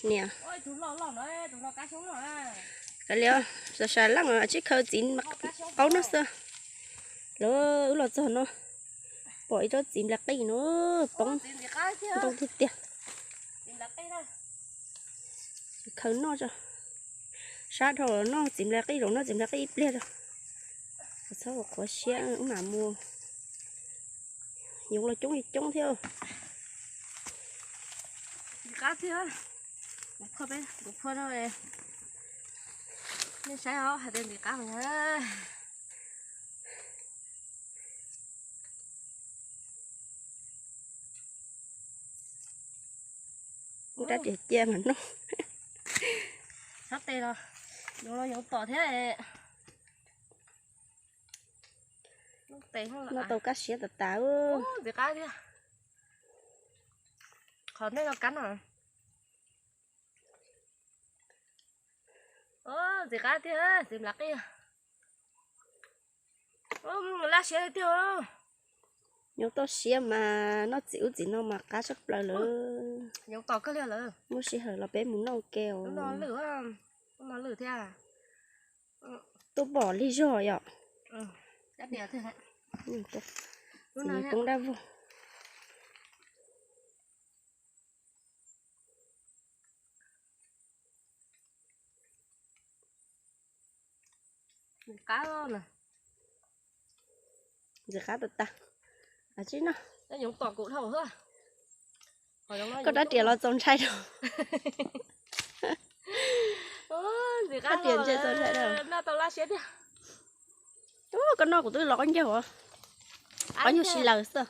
Niam, kav liam, xav xav leej tsib khaws txiv qaub no xwb. Lawv wb los txog no, pom ib tsob txiv nplas qij no poob ntau tiag tiag. Khaws noj, sab dhau los noj txiv nplas qij, zaum noj txiv nplas qij ib pliag tso. Txhob ua qhuav siab, wb mam mus. Yoov los coob li coob thiab. Ntim qab thiab. Kuv phua peb, kuv phua no, nej saib os, hais tias ntim qab. Ub, rab riam cia mas noj. Sab tes los yoov los yoov tom thiab. Noj tau kab siab tas tas. Ntxim qab thiab. Qhov nej no kab no. Ntxim qab tiag, txiv nplas qij. Laj siab tiag. Yoov tau siab mas noj txiv ub txiv no mas qab tshaj plaws lawm. Muaj sij hawm los peb mus noj ua ke os. Tuaj pom lig zog yom. Txiv poob dab vog. Ntxim qab tas tas. Koj rab riam los txaus ntshai rau. Rab riam ntshai txaus ntshai rau. Ub, koj noj kuv twb los qab ncaug os. Qab ncaug si laws xwb.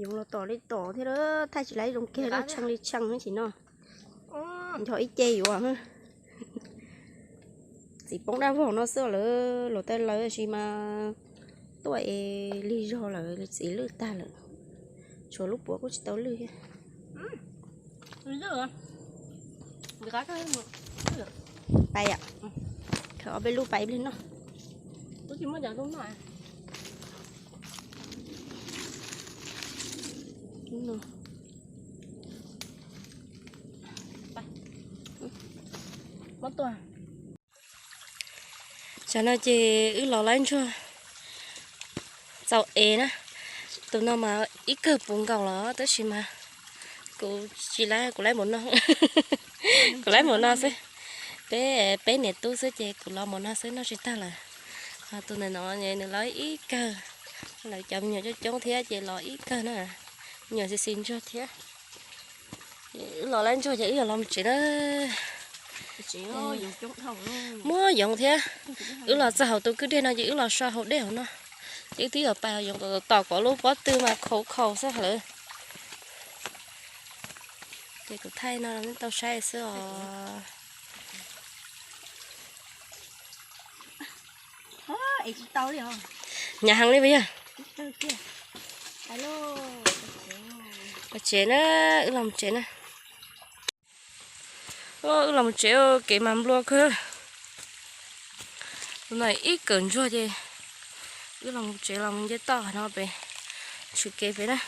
Yoov los tom li tom thiab, thaij tsis laib zoo kiag, tshee li tshee tsis no. Nco ib ce yuav. Txiv poob dab vog no xwb lawm, luag tej lawv tab sis mas tuaj es lig zog lawm, txiv lwj tag lawm. Tshuav lub puav kuj tsis tau lwj thiab. Pais, khaws ob peb lub pais ib pliag noj. Tam no ces wb los laib ntsuag txaus ev na. Tus no mas ib kawg puv nkaus los tab sis mas kuv tsis laib, kuv laib mus no. Kuv laib mus no xwb. Peb, peb niam tub xwb ces kuv los mus no xwb, noj tsis tag lawm. Ho tus ntawm no nws los ib kawg, lawv cov me nyuam coob coob thiab ces los ib kawg na. Me nyuam xis xis ntsuag thiab. Wb los laib ntsuag ces wb yuav los mus tsev na. Muaj yoov thiab. Wb los txog hauv tus kwj dej no ces wb los so hauv dej hauv no. Ces wb twb yuav pais, yoov tom tom kom lub pob tw mas khaus khaus xwb lawm. Ces kuv thaij no nej tau saib xwb os. Hnyav heev li puas yog? Mus tsev na, wb los mus tsev na. Wb los mus tsev, kev mas nplua kawg. Tus no ib kawm ntsuag ces wb los mus tsev, los mus nce toj no pem, tshwm kev pem na.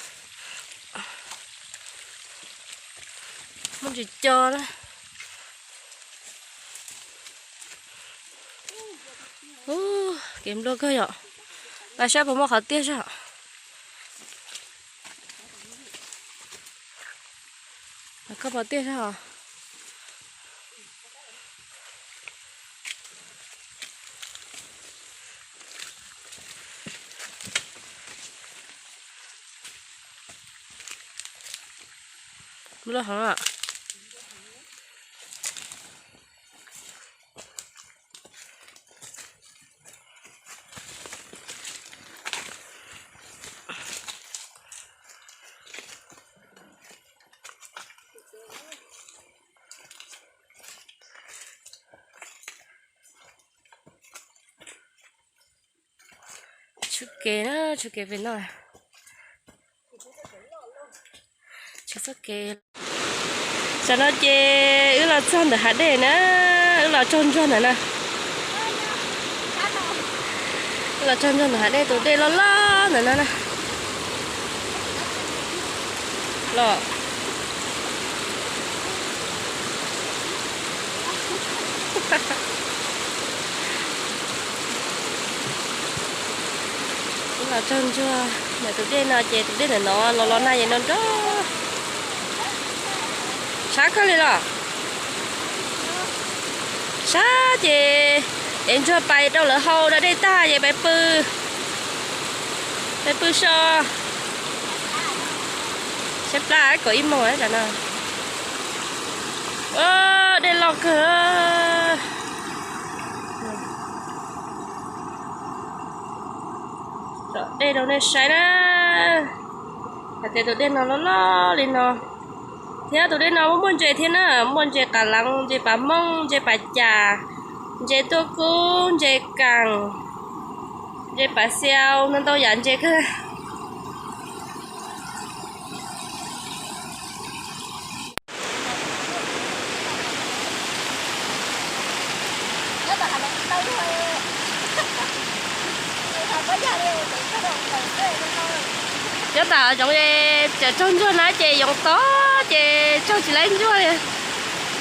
Muaj ntsis co na. Kev nplua kawg yom. Pais saib puas muaj qhov tiaj zog. Koj pom tiaj zog. Nplua heev. Tshwj kev na, tshwj kev pem no. Tshwj txoj kev. Tam no ces wb los txog ntawm hav dej na, wb los tsaug ntsuag ntawm no. Wb los tsaug ntsuag ntawm hav dej, tus dej loj loj ntawm no na. Los, los tsaug ntsuag ntawm tus dej no ces tus dej ntawm no los los nag ces no nrog. Sab kawg li los? Sab ces ev ntsuag pais rau lawv hau da dej tag ces pais pw, pais pw so. Saib plab kaum ib moos tam no. Dej loj kawg. Tsom dej rau nej saib na, hais tias tus dej no loj loj li no, thiab tus dej no muaj muaj ntses thiab na, muaj ntses qas leev, ntses pas mooj, ntses pas cas, ntses tuaj kub, ntses kaas, ntses pas xiau, ntau ntau yam ntses kawg. Nyob tom zoov es tseem tsaug ntsuag na ces yoov tod ces tsaug tsis laib ntsuag li.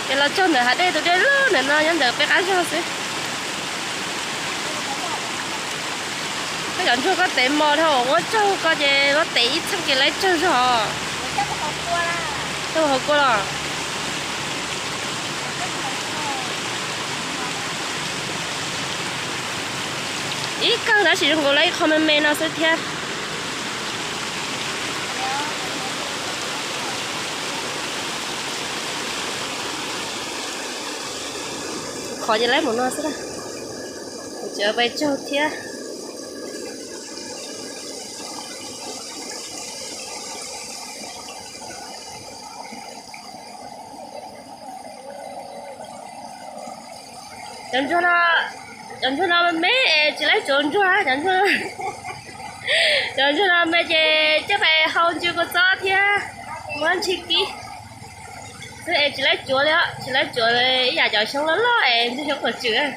Ces los tsaug ntawm hav dej tus dej loj ntawm no nyob ntawm peb qab zog xwb. Koj cov ntsuag koj tev mos dhau, muab tsaug koj ces muab tev ib txheej ces laib tsawg zog. Tsaug hauv kua los? Ib kawg tab sis zoo nkaus laib ib qho me me no xwb thiab. Qhov ces laib mus no xwb, kuv tseem pais tsaug thiab. Cov ntsuag no, cov ntsuag no me me es tsis laib tsuav ntsuag, cov ntsuag, cov ntsuag no me ces coj pais hau ntsw kua txob thiab muab ntshis kib xwb es tsis laib tsuav li os, tsis laib tsuav ib yam cov xyoob loj loj es ntsuag xyoob kom tswm.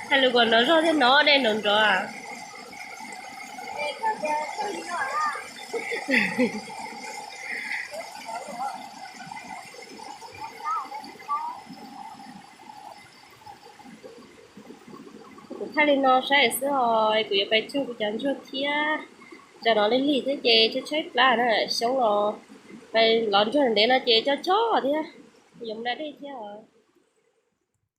Hais lus kom nrov zog thiab no dej nrov nrov. Kuv thaij li no saib xwb os, kuv yuav pais tsaug kuv cov ntsuag thiab. Tsam no lig lig thiab ces tshaib tshaib plab na, xyoob los, lov ntsuag ntev no ces coj choj thiab, yuav mus da dej thiab os.